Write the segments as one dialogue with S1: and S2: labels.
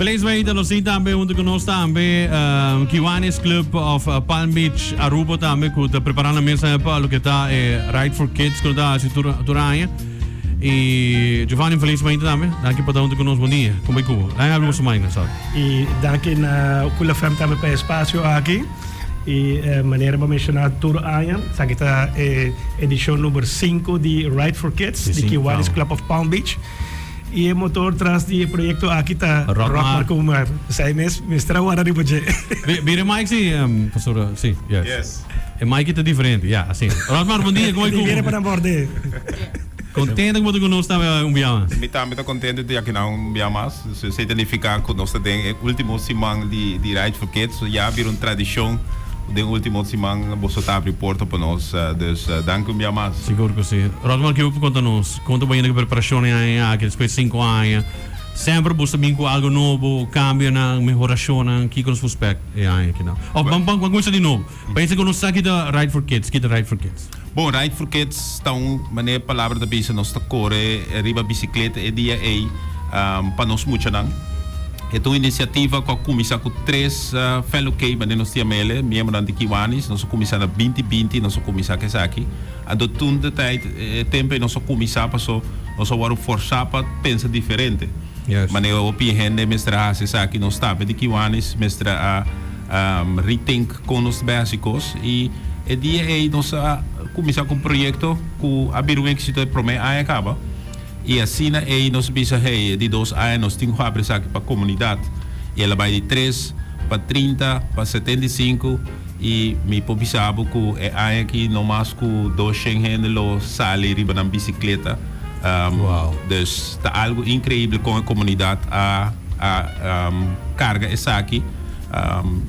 S1: Feliz Weita nos tin tambe hunto cu nos tambe Kiwanis Club of Palm Beach Aruba tambe cu ta prepara nan mes pa loke ta e Ride for Kids cu nan ta haci tur tur aña. Y Giovanni feliz mainta tambe. Danki pa ta hunto cu nos. Bon dia. Con bay cubo? Laat habri boso mic nan, sorry.
S2: Y danki na Kula FM tambe pa e espacio aki. Y manera bo a menciona tur aña, esaki ta e edicion number cinco di Ride for Kids di Kiwanis Club of Palm Beach. Y e motor tras di e proyecto aki ta Rockmar Kumar. Esai mes mester a wara riba dje.
S1: Bira e mic si, pasobra si, yes.
S3: Yes.
S1: E mic ta diferente, ya, asina. Rockmar, bon dia, con bay
S2: cu? Bira pa nan borde.
S1: Contento cu bo ta cu nos tambe un bia mas.
S3: Mi tambe ta contento di aki nan un bia mas. Esey ta nifica cu nos ta den e ultimo siman di Ride for Kids. So ya a bira un tradicion cu den ultimo siman boso ta abri porta pa nos. Dus danki un bia mas.
S1: Sigur cu si. Rodmar, kico bo por conta nos? Con ta bayendo cu preparacion e aña aki despues di cinco aña? Semper bo ta bin cu algo nobo, cambionan, mehoracionnan. Kico nos por spect e aña aki nan? Of ban ban cuminsa di nobo. Pensa cu nos sa ki ta Ride for Kids. Ki ta Ride for Kids?
S3: Bon, Ride for Kids ta un manera e palabra ta bisa nos ta kore riba bisikleta e dia ei pa nos muchanan. E ta un inisiativa ku a kuminsá ku tres fellow K, manera nos ta yama el, miembronan di Kiwanis. Nos a kuminsá na binti binti, nos a kuminsá ku esaki. Anto tun de tijd, e tempu ei nos a kuminsá paso nos a wòrdu forsá pa pensa diferente. Manera hopi hende mester a hasi esaki, nos tambe di Kiwanis mester a rethink kon nos ta bai hasi kos. I e dia ei nos a kuminsá ku un proyekto ku a bira un éksito e promé aña kaba. I asina ei nos a bisa, hey, e di dos aña nos tin ku habri esaki pa komunidat. I el a bai di tres pa 30 pa 75 i mi por bisa bo ku e aña aki no mas ku 200 hende lo sali riba nan bisikleta. Dus ta algu inkreibel kon e komunidat a a karga esaki.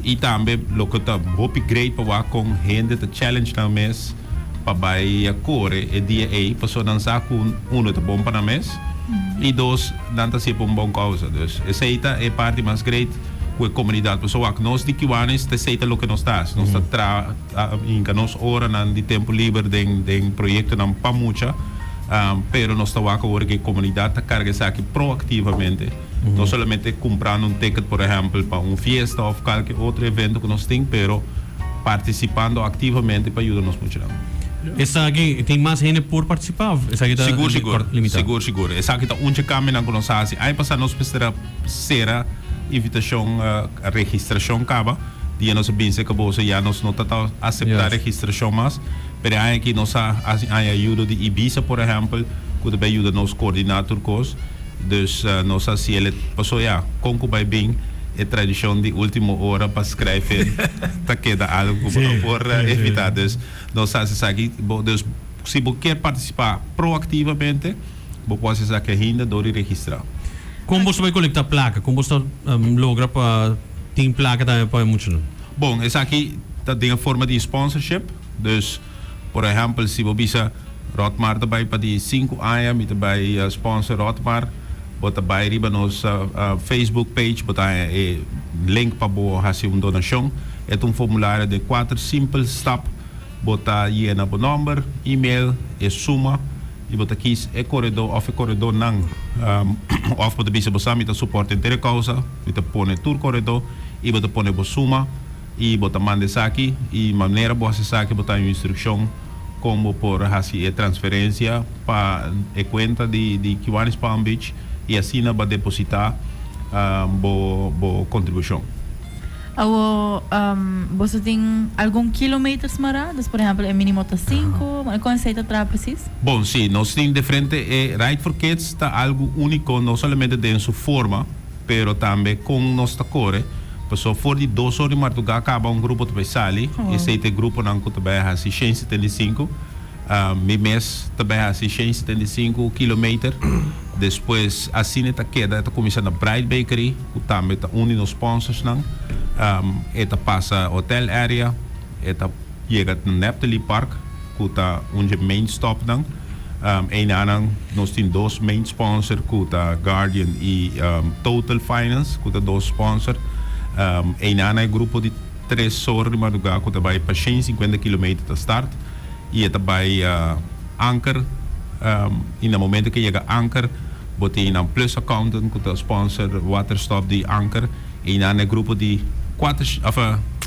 S3: I tambe loke ta hopi great pa wak kon hende ta challenge nan mes pa bai a kore e dia ei pasobra nan sa ku uno ta bon pa nan mes i dos nan ta hasié pa un bon kousa. Dus esei ta e parti mas great ku e komunidat pasobra wak nos di Kiwanis ta esei ta loke nos ta hasi. Nos ta traha hinka nos oranan di tempu liber den den proyektonan pa mucha pero nos ta wak awor ku e komunidat ta karga esaki proaktivamente. No solamente kumprando un ticket por ehèmpel pa un fiesta òf kalke otro evento ku nos tin, pero partisipando aktivamente pa yuda nos muchanan.
S1: Esaki tin mas hende por partisipá òf esaki ta
S3: Sigur, sigur.
S1: limitá?
S3: Sigur, sigur. Esaki ta un dje kambionan ku nos a hasi. Aña pasá nos mester a sera invitashon, registrashon kaba. Dia nos a bin serka boso ya nos no ta ta aseptá registrashon mas. Pero e aña aki nos a hasi aña ayudo di Ibisa por ehèmpel ku ta bai yuda nos koordiná tur kos. Dus nos a hasi el paso ya, kon ku bai bin e tradishon di ultimo ora pa skrijf ta keda algu ku bo no por evitá. Dus nos a hasi esaki, bo dus si bo kier partisipá proaktivamente bo por hasi esaki ainda dor di registrá.
S1: Kon bo ta bai kolektá plaka? Kon bo ta logra pa tin plaka tambe pa e muchanan?
S3: Bon, esaki ta den e forma di sponsorship. Dus por ehèmpel si bo bisa Rotmar ta bai pa di sinku aña mi ta bai sponsor Rotmar, bo ta bai riba nos Facebook page bo ta haña e link pa bo hasi un donashon. E ta un formulario den kuater simpel stap, bo ta yena bo nòmber, email, e suma i bo ta kis e koredó òf e koredónan òf bo ta bisa bo sa mi ta supòrt henter e kousa, mi ta pone tur koredó i bo ta pone bo suma. I bo ta manda esaki i manera bo hasi esaki bo ta haña un instrukshon kon bo por hasi e transferensia pa e kuenta di di Kiwanis Palm Beach i asina bo a depositá bo bo kontribushon.
S4: Awo boso tin algun kilometers mará? Dus por ehèmpel e minimo ta sinku, kon esei ta traha presis?
S3: Bon, si, nos tin diferente e Ride for Kids ta algu úniko no solamente den su forma, pero tambe kon nos ta kore, pasobra for di dos or di mardugá kaba un grupo ta bai sali, esei ta e gruponan ku ta bai hasi 175, mi mes ta bai hasi 175 kilometer, despues asina e ta keda, e ta kuminsá na Bright Bakery ku tambe ta un di nos sponsorsnan, e ta pasa hotel area, e ta yega na Neptali Park ku ta un dje main stopnan. Einanan nos tin dos main sponsor ku ta Guardian i Total Finance ku ta dos sponsor. Einanan e grupo di tres or di madrugá ku ta bai pa 150 kilometer ta start i e ta bai Anker i na momento ku e yega Anker. Bo tin nan Plus Accountant ku ta sponsor waterstop di Anker. I nan e grupo di kuater of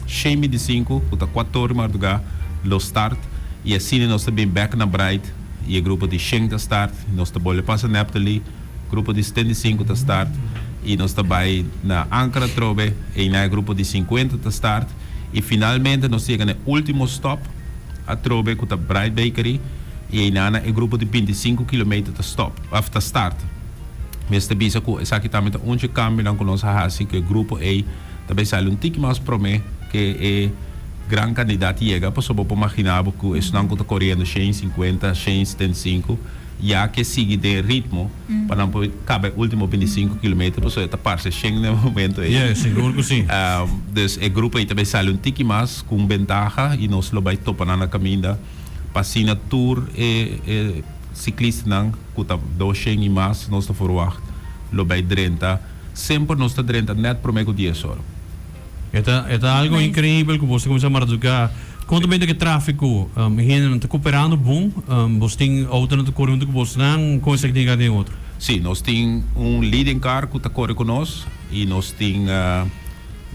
S3: shen 25 ku ta kuator di mardugá lo start. I asina nos ta bin bek na Bright i e grupo di shen ta start. Nos ta bolbe pasa Neptali, grupo di 75 ta start. I nos ta bai na Anker atrobe i nan e grupo di 50 ta start. I finalmente nos ta yega na e ultimo stop atrobe ku ta Bright Bakery. I einan e grupo di 25 kilometer ta stop of ta start. Mester bisa ku esaki tambe ta un dje kambionan ku nos a hasi ku e grupo ei ta bay sali un tiki mas prome ke e gran kandidat yega pasobra bo por magina bo ku esnan ku ta koriendo 150, 175 ya ke sigui den ritmo pa nan por kaba e ultimo 25 kilometer pasobra e ta parse shen den e momento ei.
S1: Yeah, sigur ku si.
S3: Dus e grupo ei ta bay sali un tiki mas ku un bentaha i nos lo bay topa nan na kaminda pa asina tur e e siklistanan ku ta 200 i mas nos ta forwagt lo bay drenta. Semper nos ta drenta net prome ku dies ora.
S1: E ta e ta algo
S4: Nice.
S1: increibel ku bos ta kuminsá maraduká. Kon ta bini ku e tráfiko? Hendenan ta koperando bon? Bos tin outonan ta kore huntu ku bosnan? Kon esaki tin den otro?
S3: Sí, nos tin un leading car ku ta kore ku nos i nos tin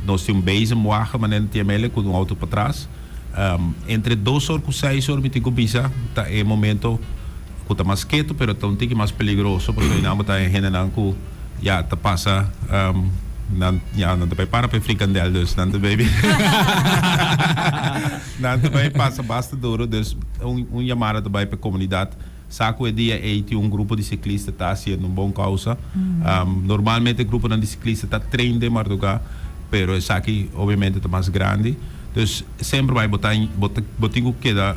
S3: nos tin un bezemwagen manera nan ta yama el ku un outo patras. Entre 2 or ku 6 or mi tin ku bisa ta e momento ku ta mas ketu pero ta un tiki mas peligroso pasobra einan bo ta haña hendenan ku ya ta pasa nan ya nan ta bai para pa e frikandel dus nan ta bai nan ta bai pasa basta duro dus un un yamada ta bai pa e komunidat sa ku e dia ei tin un grupo di siklista ta hasiendo un bon kousa normalmente gruponan di siklista ta train den marduga pero esaki obviamente ta mas grandi dus semper bai bo ta bo tin ku keda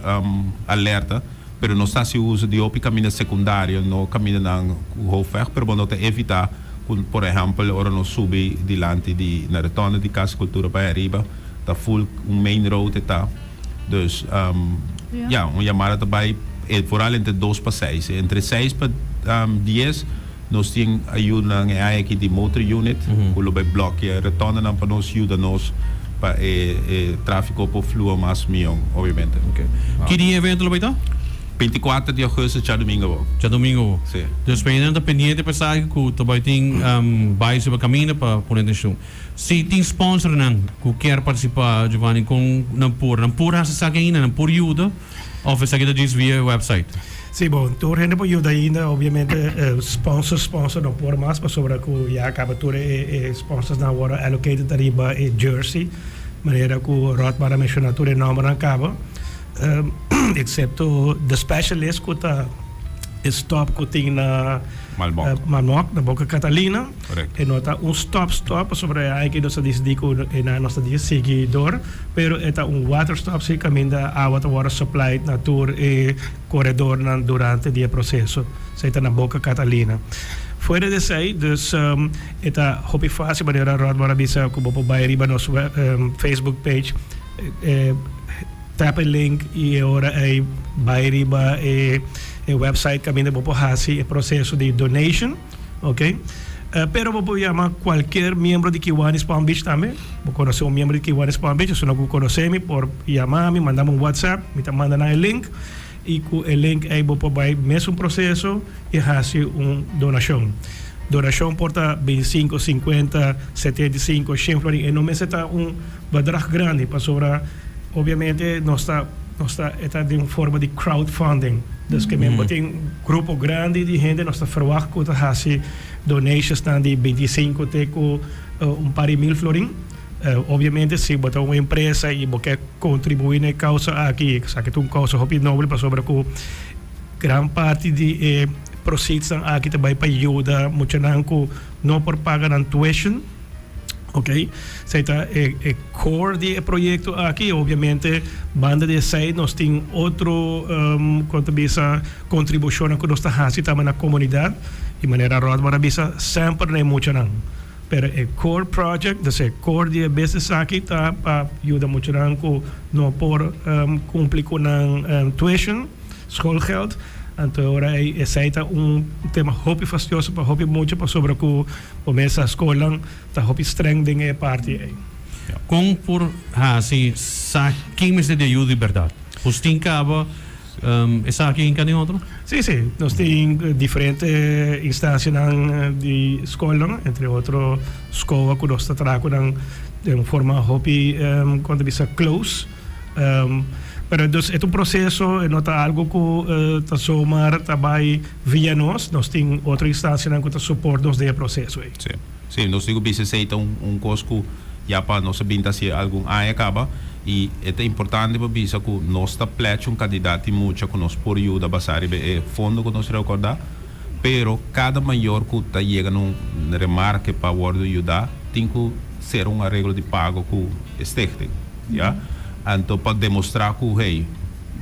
S3: alerta. Pero nos ta hasi uso di hopi kaminda sekundario, no kamindanan ku hoofdweg, pero bo no ta evitá ku, por ehèmpel, ora nos subi dilanti di na rotonde di Kas Kultura bai ariba, ta full un main road e ta. Dus, ya, un yamada ta bai vooral entre dos pa seis. Entre seis pa dies nos tin ayudanan e aña aki di motor unit ku lo bai blòkia rotondenan pa nos yuda nos pa e e tráfiko por flua mas mihó, obviamente.
S1: Ok. Ki dia e evento lo bai ta?
S3: 24 di augustus, djadumingu awor.
S1: Djadumingu awor.
S3: Sí.
S1: Dus pa hende ta pendiente pa esaki ku ta bai tin bai riba kaminda pa pone atenshon. Si tin sponsornan ku kier partisipá, Giovanni, kon nan por? Nan por hasi esaki ainda? Nan por yuda? Of esaki ta djis via e website?
S2: Sí, bon, tur hende por yuda ainda. Obviamente, sponsor, sponsor no por mas pasobra ku ya kaba tur e e sponsorsnan a wòrdu allocated ariba e jersey. Manera ku Rodmar a menshoná tur e nòmbernan kaba, eksepto The Specialist ku ta e stop ku tin na
S3: Malmok.
S2: Malmok, na Boca Catalina.
S3: Correcto.
S2: E no ta un stop stop pasobra e aiki nos a disidí ku e nan nos ta di sigui dor, pero e ta un water stop si kaminda awa ta wòrdu supplied na tur e koredornan durante di e proseso. Esei ta na Boca Catalina. Fuera di esei dus e ta hopi fásil manera Rodmar a bisa ku bo por bai riba nos Facebook page tap e link i e ora ei bai riba e website kaminda bo por hasi e proseso di donation. Ok. Pero bo por yama cualkier miembro di Kiwanis Palm Beach tambe. Bo conoce un miembro di Kiwanis Palm Beach, esun cu conoce mi por yama mi, manda mi un WhatsApp, mi ta manda nan e link y cu e link ey bo por bay mesun proceso y haci un donacion. Donacion por ta 25, 50, 75, 100 florin. E no mester ta un bedrag grandi pasobra obviamente nos ta nos ta e ta den un forma di crowdfunding. Dus ke men bo tin un grupo grandi di hende nos ta verwagt ku ta hasi donationsnan di 25 te ku un par di mil florin. Obviamente si bo ta un empresa i bo ke kontribuí na e kousa aki, esaki ta un kousa hopi noble pasobra ku gran parti di e proceedsnan aki ta bai pa yuda muchanan ku no por paga nan tuition. Ok, esei ta e e core di e proyecto aki. Obviamente banda di esei nos tin otro con ta bisa contribucionnan cu nos ta haci tambe na comunidad y manera Rodmar a bisa semper na e muchanan. Pero e core project, dus e core di e business aki ta pa yuda muchanan cu no por cumpli cu nan tuition, schoolgeld. Anto e ora ei esei ta un tema hopi fastioso pa hopi mucha pasobra cu Bo mesa skolnan ta hopi streng den e parti ei.
S1: Kon por hasi sa ken mester di ayuda di bèrdat? Bos tin kaba. Esaki hinca den otro?
S2: Sí, sí. Nos tin diferente instancianan di scolnan, entre otro SCOA cu nos ta traha cu nan den un forma hopi, con ta bisa, close. Pero dus e ta un proceso, e no ta algo cu ta zomaar ta bay via nos. Nos tin otro instancianan cu ta support nos den e proceso ey.
S3: Sí. Sí, nos tin cu bisa esey ta un cos cu ya pa nos a bin ta haci algun aña caba y e ta importante pa bisa cu nos ta pledge un cantidad di mucha cu nos por yuda basa riba e fondo cu nos recorda, pero cada mayor cu ta yega na un remarke pa wordo yuda tin cu cera un areglo di pago cu e stichting, ya. Anto pa demostra cu hey,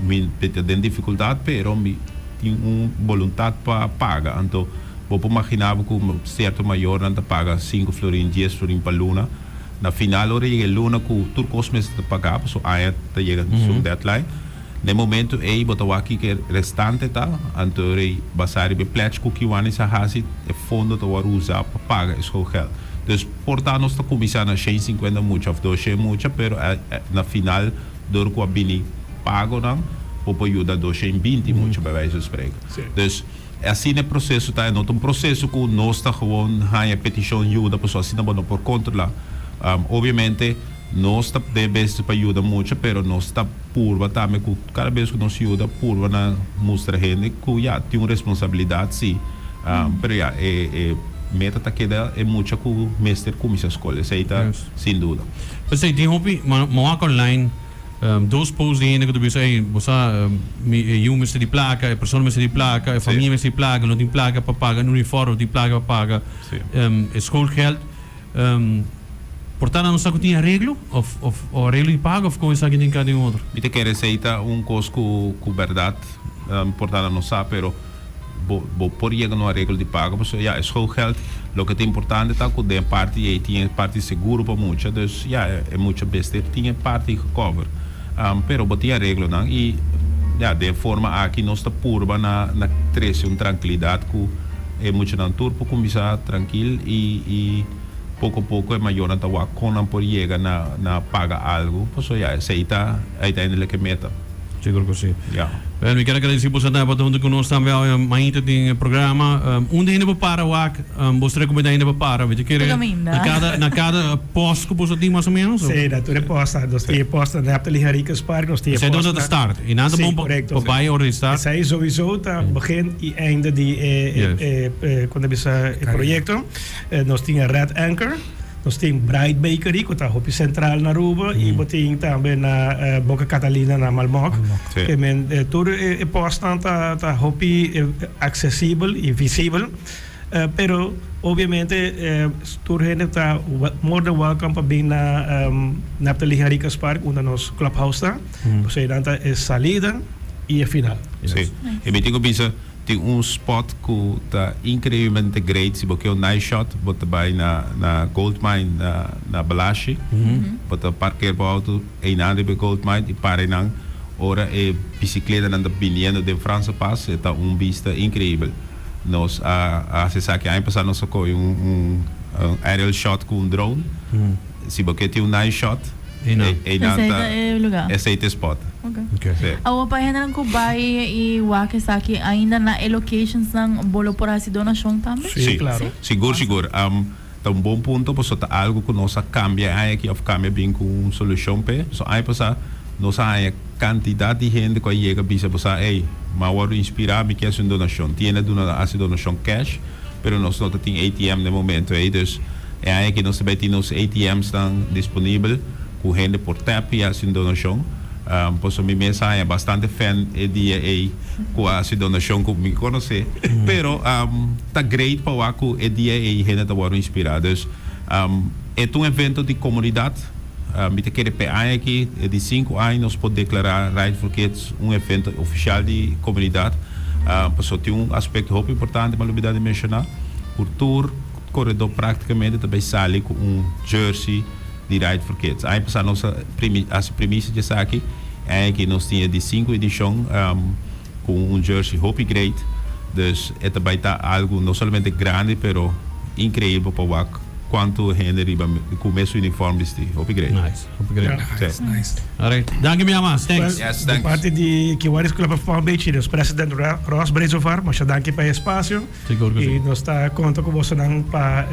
S3: mi ta den dificultad pero mi tin un boluntad pa paga, anto Bo por magina bo ku sierto mayornan ta paga sinku florin, dies florin pa luna. Na final ora yega e luna ku tur kos mester ta pagá pasobra aña ta yega su deadline. Na e momento ei bo ta wak kiko e restante ta, anto ora ei basá riba e pledge ku Kiwanis a hasi e fondo ta wòrdu usá pa paga e schoolgeld. Dus por ta nos ta kuminsá na shen sinkuenta mucha òf doshen mucha pero na final dor ku a bini pagonan bo por yuda doshen binti mucha bij wijze van spreken. Dus. E asina e proceso ta, e no ta un proceso cu nos ta gewoon haña peticion yuda pasobra asina bo no por controla. Obviamente nos ta den bezig pa yuda mucha pero nos ta purba tambe cu cada bes cu nos yuda purba na mustra hende cu ya tin un responsabilidad si. Pero ya e e meta ta keda e mucha cu mester cuminsa scol esey ta sin duda.
S1: P'esey tin hopi, ma wak online. Dos post di hende ku ta bisa, ey, bo sa, mi e yu mester di plaka, e persona mester di plaka, e famia mester di plaka, no tin plaka pa paga un uniforme, no tin plaka pa paga e schoolgeld. Por ta nan no sa ku tin areglo of of areglo di pago of kon esaki den kada un otro?
S3: Mi ta kere esey ta un kos ku ku bèrdat por ta nan no sa, pero bo bo por yega na un areglo di pago pasobra ya e schoolgeld loke ta importante ta ku den parti ei tin e parti seguro pa mucha dus ya e mucha mester tin e parti gecover pero bo tin areglonan i ya den e forma aki nos ta purba na na trese un trankilidat ku e muchanan tur por kuminsá trankil i i poko poko e mayornan ta wak kon nan por yega na na paga algu pasobra ya esei ta uiteindelijk e meta.
S1: Sigur ku si.
S3: Ya.
S1: Bueno, mi kier a gradisi boso tambe pa ta huntu ku nos tambe awe mainta den e programa. Unda hende por para wak? Boso ta rekomendá hende pa para? Mi ta kere
S4: Kaminda.
S1: na kada na kada post ku boso tin mas o menos?
S2: Sí, na tur e post. Nos tin e post na Neptali Henriquez Park, nos tin e
S1: Esei
S2: post
S1: donde ta
S2: na
S1: start. I nan ta
S2: Sí,
S1: bon pa
S2: korekto.
S1: pa bai ora di start.
S2: Esei sowieso ta begin i einde di e
S1: Yes.
S2: e e kon ta bisa e proyekto. Nos tin e Red Anchor. Nos tin Bright Bakery ku ta hopi sentral na Aruba i bo tin tambe na Boca Catalina na Malmok. Ke men tur e postnan ta ta hopi aksesibel i visibel. Pero obviamente tur hende ta more than welcome pa bin na Neptali Henriquez Park unda nos clubhouse ta. Pasobra einan ta e salida i e final.
S3: Sí. I mi tin ku bisa Tin un spot cu ta increiblemente great, si bo ke un nice shot bo ta bay na na Gold Mine na na Balashi, bo ta parkeer bo auto eynan riba e Gold Mine y para eynan ora e bicicletanan ta biniendo den Franse Pas, e ta un bista increibel. Nos a a haci esaki aña pasa nos a coge un un aerial shot cu un drone, si bo ke tin un nice shot.
S1: Einan.
S3: Einan
S4: Esei
S3: ta
S4: ta e lugar.
S3: Esei ta e spot.
S4: Ok.
S1: Ok.
S3: Sí.
S4: Awor pa hendenan ku bai i wak esaki ainda na e locationsnan bo lo por hasi donashon tambe?
S2: Sí,
S3: Sí.
S2: claro.
S4: Sí?
S3: Sigur, sigur. Ta un bon punto pasobra ta algu ku nos a kambia e aña aki òf kambia bin ku un solushon p'e. So aña pasá nos a haña kantidat di hende ku a yega bisa bo sa, ey, mi a wòrdu inspirá, mi ke hasi un donashon. Tin hende a duna hasi donashon cash. Pero nos no ta tin ATM na e momento ei, dus e aña aki nos ta bai tin nos ATMsnan disponibel ku hende por tap i hasi un donashon. Pasobra mi mes a haña bastante fan e dia ei ku a hasi donashon ku mi konosé. Pero ta great pa wak ku e dia ei hende ta wòrdu inspirá. Dus e ta un evento di komunidat. Mi ta kere p'e aña aki, e di sinku aña, nos por deklará Ride for Kids un evento ofishal di komunidat. Pasobra tin un aspekto hopi importante mi a lubidá di menshoná, ku tur koredó práktikamente ta bai sali ku un jersey di Ride for Kids. Aña pasá nos a hasi primisia di esaki, e aña aki nos tin e di sinku edishon ku un jersey hopi great. Dus e ta bai ta algu no solamente grandi pero inkreibel pa wak. Cuanto hende riba cu mesun uniform bisti. Hopi great.
S1: Nice. Hopi great.
S3: Yeah.
S2: Nice, nice.
S1: All right. Danki mi ama. Thanks.
S3: Yes,
S2: Di
S3: thanks.
S2: parti di Kiwanis Club of Palm Beach, nos president Ross Brezovar, masha danki pa e espacio.
S1: Sigur cu
S2: Y
S1: si.
S2: nos ta conta cu boso pa.